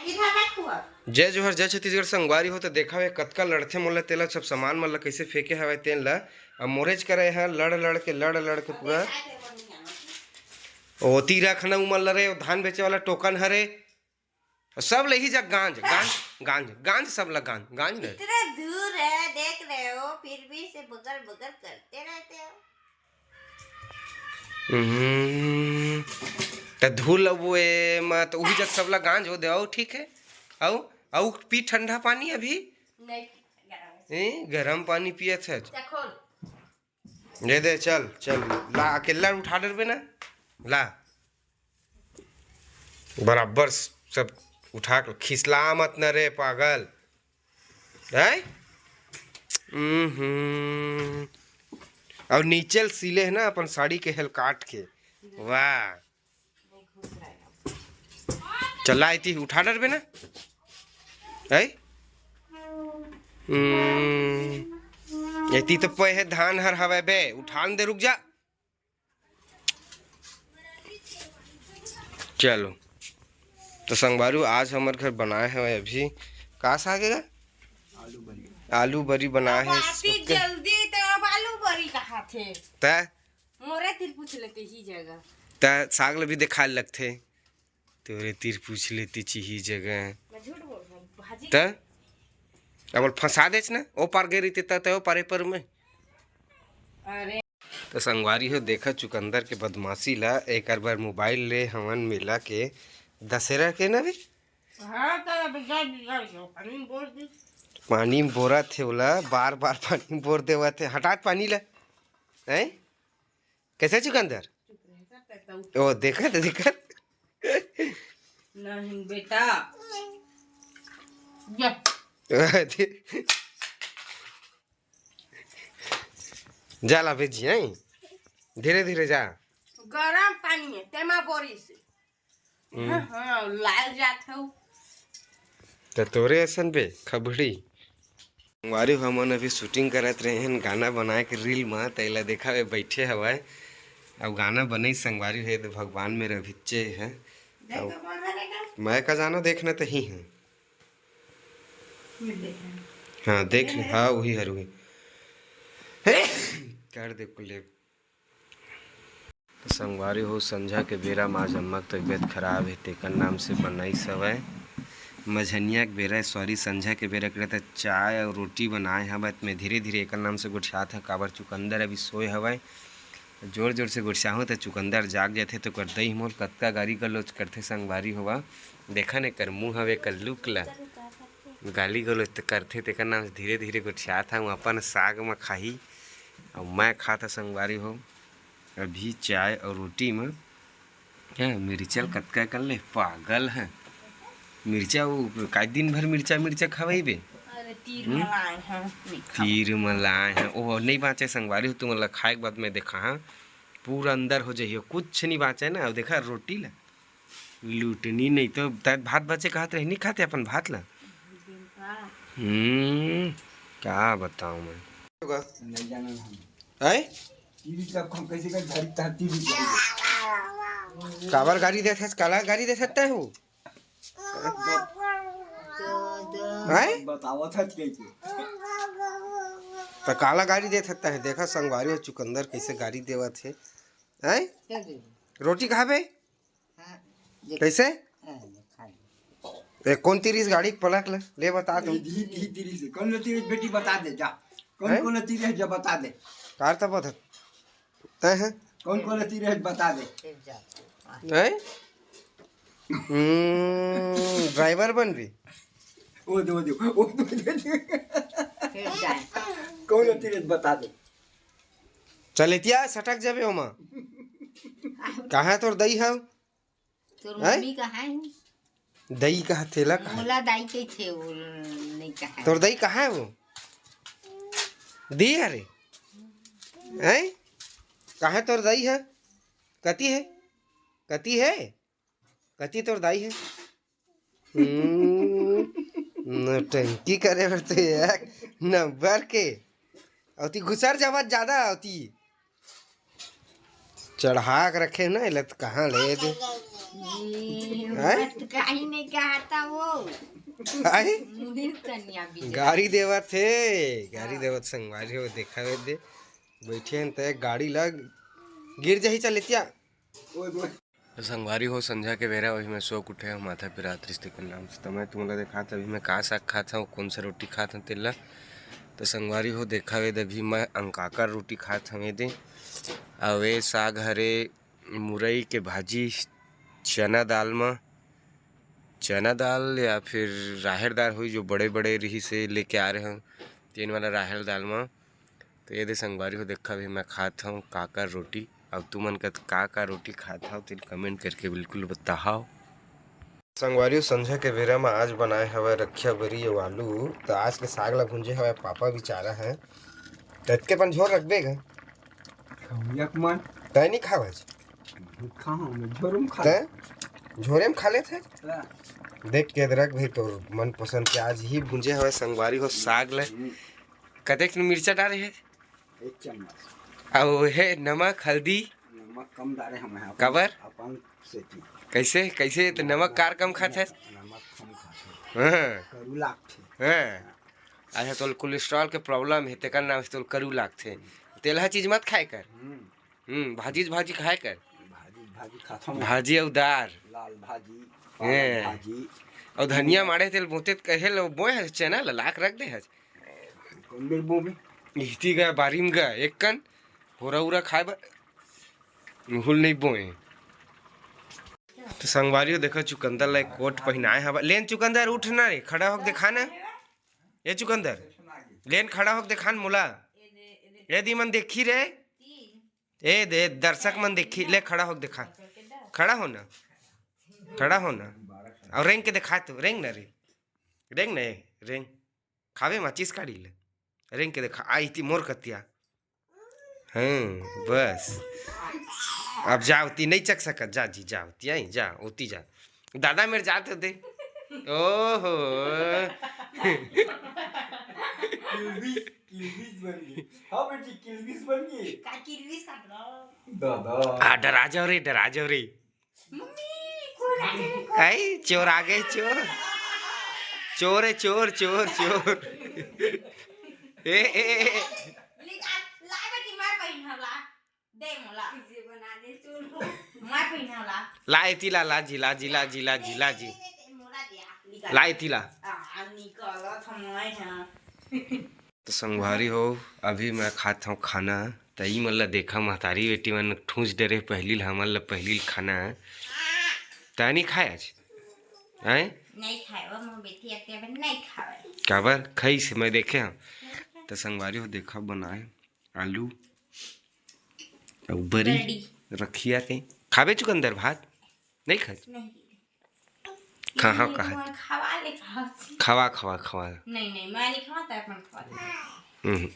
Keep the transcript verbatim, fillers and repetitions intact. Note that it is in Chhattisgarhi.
जय जोहार, जय छत्तीसगढ़। संगवारी हो, त देखा हे कतका लड़थे मोला, तेला सब सामान मन ला कइसे फेंके हवय तेन ला। अब मोरेच करे ह लड़ लड़ के, लड़ लड़ के पूरा ओती रखना उमन ल रे, धान बेचे वाला टोकन हरे, सब ले ही जा गांज, गांज, गांज, गांज, सब ला गांज, गांज न। इतना दूर है, देख रहे हो, फिर भी इसे बगर बगर करते रहते हो। हम्म, त धूल अब वो ए, म, त उही जग सब ला गांज हो दे, अउ ठीक है। अउ, अउ पी ठंडा पानी अभी। नहीं, गरम है। ए, गरम पानी पियत है। जा खोल। दे दे, चल चल, ला अकेला उठा डरबे ना, ला। बराबर सब उठा के खिसला मत न रे पागल। हैं? हम्म। और नीचे ल सिले है ना अपन साड़ी के हेल काट के। वाह। चला इती उठा डरबे ना। हैं? हम्म। एती तो पहे धान हर हवय बे, उठान दे, रुक जा। चलो, तो संगवारी हो, आज हमर घर बनाए हवय अभी का साग हे गा? आलू बरी। आलू बरी बनाए अब हे। आती जल्दी, तो अब आलू बरी कहा थे? त मोरे तीर पूछ लेते ही जगह। त साग ल भी देखाए लगथे। तोरे तीर पूछ लेती चिही जगह। मैं झूठ बोल रहा हूँ, भाजी। त अब फंसा देच ना, ओ पार गए रहिते त, त ओ पारे पर में। अरे। त संगवारी हो, देखा चुकंदर के बदमाशी ला, एकर बर मोबाइल ले हवन मिला के दशहरा के ना बे? हाँ, त अब जा, जा, जा, पानी में बोर दे। पानी में बोरा थे ओला, बार बार पानी में बोर देवा थे, हटात पानी ला। हैं? कैसे चुकंदर? ओ, देखत, देखत। नहीं बेटा। जा। जा ला भेजी, हैं? धीरे धीरे जा। गरम पानी है, तेमा बोरी से। हम्म। हाँ, हाँ, लाल जात हूँ। त तोरे असन बे, खबड़ी। संगवारी हो, हमन अभी शूटिंग करत रहे हन गाना बनाए के रील म, त एला देखा, ए बइठे हवय। अब गाना बनई संगवारी हो, ए दे भगवान मेरे भिच्चे है। देख अब तो कौन हरे का? मैं का जानो, देखना त ही है। ये देख रहे हैं। हाँ, देख ले, हाँ, वही हर वही। कर दे कुल। त संगवारी हो, संझा के बेरा म आज अम्मा के तबीयत खराब हे, तेकर नाम से बनाइस हवय। मझनिया के बेरा, सॉरी, संझा के बेरा के रहता चाय अउ रोटी बनाए हवय। त मैं धीरे-धीरे एकर नाम से गोठियात हव, काबर चुकंदर अभी सोए हवय। जोर-जोर से गोठियाहूँ त चुकंदर जाग जाथे, त ओकर दई मोर कतका गारी गलौज करथे संगवारी हो। देखा न एकर मुँह हवे, एकर लुक ला। गाली गलौज त करथे, तेकर नाम से धीरे-धीरे गोठियात हव। अपन साग म खाही अउ मैं खात हव संगवारी हो। अभी चाय अउ रोटी म, हैं, मिर्चा ल कतका कर ले, पागल है। मिर्चा वो का दिन भर मिर्चा, मिर्चा खवाई बे? अरे, तीर हम्म? म लाए हैं, नहीं खाओ। तीर म लाए हैं, ओ, नहीं बाँचे संगवारी हो, तुमन ला खाए के बाद मैं देखा, हाँ, पूरा अंदर हो जाइए, कुछ नहीं बाँचे ना। अब देखा रोटी ला, लूटनी नहीं तो, तै भात बचे कहत रहे, नहीं खाते अपन भात ला। हम्म, का बताऊँ मैं। नहीं जाना हम। हैं? टीवी का हम कैसे कर घर का टीवी चलाएंगे? काबर गारी देथस, काला गारी देथस तै हो? हैं? बतावत हस कैसे? त काला गारी देथस तै, देखा संगवारी हो चुकंदर कैसे गारी देवत हे। हैं? क्या दे? रोटी खाबे? हाँ, देख। कैसे? हाँ, देख, खा ले। ए, कौन तीरिस गाड़ी के पलक ले? ले बता तू। ई धी, धी तीरिस है। कौन लो तीरिस बेटी बता दे, जा। कौन हैं? कौन लो तीरिस है, जा बता दे। कार तब बता। तय है? कौन कौन लो तीरिस है, बता दे। फिर जा। हैं? हम्म, ड्राइवर बन भी। ओ दे, ओ दे, ओ दे, ओ दे। फिर जाए। कौन लो तीरिस बता दे। चल इतिया सटक जाबे ओमा। कहाँ तोर दई हव? तोर हैं? मम्मी कहाँ है? दई कहा थेला कहा? मोला दाई कही थे, वो नहीं कहा। तोर दई कहाँ है वो? दी हरे? हैं? कहाँ तोर दई है? कती है? कती है? कती तोर दाई है? हम्म, नौटंकी करे बर तो एक नंबर के। अउ ती घुसर जावत ज्यादा अउ ती। चढ़ा के रखे ना, एला त कहाँ ले दे। हैं? मत, काही नहीं कहा था वो। आए? मुझे तनिया भी गारी देवत हे, गारी देवत संगवारी हो, देखा वे दे। बैठे हैं ते गाड़ी लग गिर जाही, चल एतिया। तो संगवारी हो, संझा के बेरा वही मैं सो के उठे हूँ, माथा पिरात रिश्ते के नाम से। तो मैं तुमला दिखात अभी मैं का साग खात हूँ, कौन सा रोटी खात हूँ तेला। तो संगवारी हो, देखा वे दे, अभी मैं अंकाकर रोटी खात हूँ ये दे। अउ ये साग हरे मुरई के भाजी, चना दाल म, चना दाल या फिर राहेर दाल होई, जो बड़े बड़े रिहिस हे, लेके आ रहे हूँ तेन वाला राहेर दाल म। तो ये दे संगवारी हो, देखा भी मैं खात हूँ काकर रोटी। अब तुमन का का का रोटी खात हव, तेन कमेंट करके बिल्कुल बताहव। संगवारी हो, संझा के बेरा म आज बनाए हवय रखिया बरी अउ आलू। तो आज के साग ला भूंजे हवय पापा बिचारा है। ततके पन झोर रखबे गा। खौया के मन। तै नहीं खावज? खाहूं मैं, झोरम खा। तै झोरे में खा लेत है। हाँ। देख के रख भाई, तोर मनपसंद के आज ही भूंजे हवय संगवारी हो साग ले। हम्म। कतेक मिर्चा डारे है? एक चम्मच। अउ हे नमक, हल्दी? नमक कम डारे हम यहाँ अपन, काबर? अपन सेती। कैसे, कैसे? तो नमक कार कम खात है? नमक कम खात है। हाँ। करू लागथे। हाँ। अच्छा, तोल कोलेस्ट्रॉल के प्रॉब्लम है, तेकर नाम से तोल करू लागथे। तेलहा चीज मत खाए कर। हम्म। हम्म, भाजी भाजी खाए कर। भाजी, भाजी खाथों मैं। भाजी अउ दार। लाल भाजी, हे। पालक भाजी। अउ धनिया माड़े तेल बोते कहे लो बोए है, चना ला लाख रख दे है। कौन दे बोबे? इहती गा, बारी म गा, एक कन होरा उरा खाए बर। मुहुल नहीं बोए। तो संगवारी हो, देखो चुकंदर ला एक कोट पहिनाए हवा। लेन चुकंदर, उठ ना रे, खड़ा होके देखा ना। ये चुकंदर, लेन खड़ा होके देखा न मोला। ये दी मन देखी रे। ए दे, दर्शक मन देखी, ले खड़ा होके देखा। खड़ा हो ना, खड़ा हो ना। अउ रेंग के देखा तू, रेंग ना रे, रेंग ना, ए, रेंग। खावे माचिस काढ़ी ले, रेंग के देखा। आ इहती मोर कतिया। हाँ, बस। अब जा, ओती नहीं चक सकत, जा जी, जा, ओती आई, जा, ओती जा। दादा मेर जात होते। ओहो। किल्बिस, किल्बिस बन गई। हाँ बेटी, किल्बिस बन गई। का किल्बिस का ब्रो? दादा। आ, डरा जाओ रे, डरा जाओ रे। मम्मी, कोन आ गए? आई, चोर आ गए, चोर। चोर है, चोर, चोर, चोर। ए, ए, ए, ए। ले जा, ला बेटी, मैं पहिनहूं ला। दे मोला। तुझे बना दे चोर। मैं पहिनहूं ला। ला, एती ला, ला जी, ला जी, ला जी, ला जी, ला जी। दे, दे, दे, मोला दे, आ, निकाल। ला, एती ला। आ, निकालत हंव मैं हा। तो संगवारी हो, अभी मैं खात हंव खाना। त ई मन ल देखा, महतारी बेटी मन ठूंस डरे पहिली ल, हमन ल पहिली ल खाना। तैं नहीं खाए आज? हैं? नहीं खाए, वो मोर बेटी अकेले नहीं खावे। काबर? खाइस, मैं देखे हंव। त संगवारी हो, देखा बनाए आलू अउ बरी। बरी। रखिया के। खाबे चुकंदर भात? नहीं खाए? नहीं। कहाँ, नहीं, कहाँ? मोर खवा ले, खवा। खवा, खवा, खवा। नहीं, नहीं, मैं नहीं खावा, तैं अपन खवा ले। हम्म।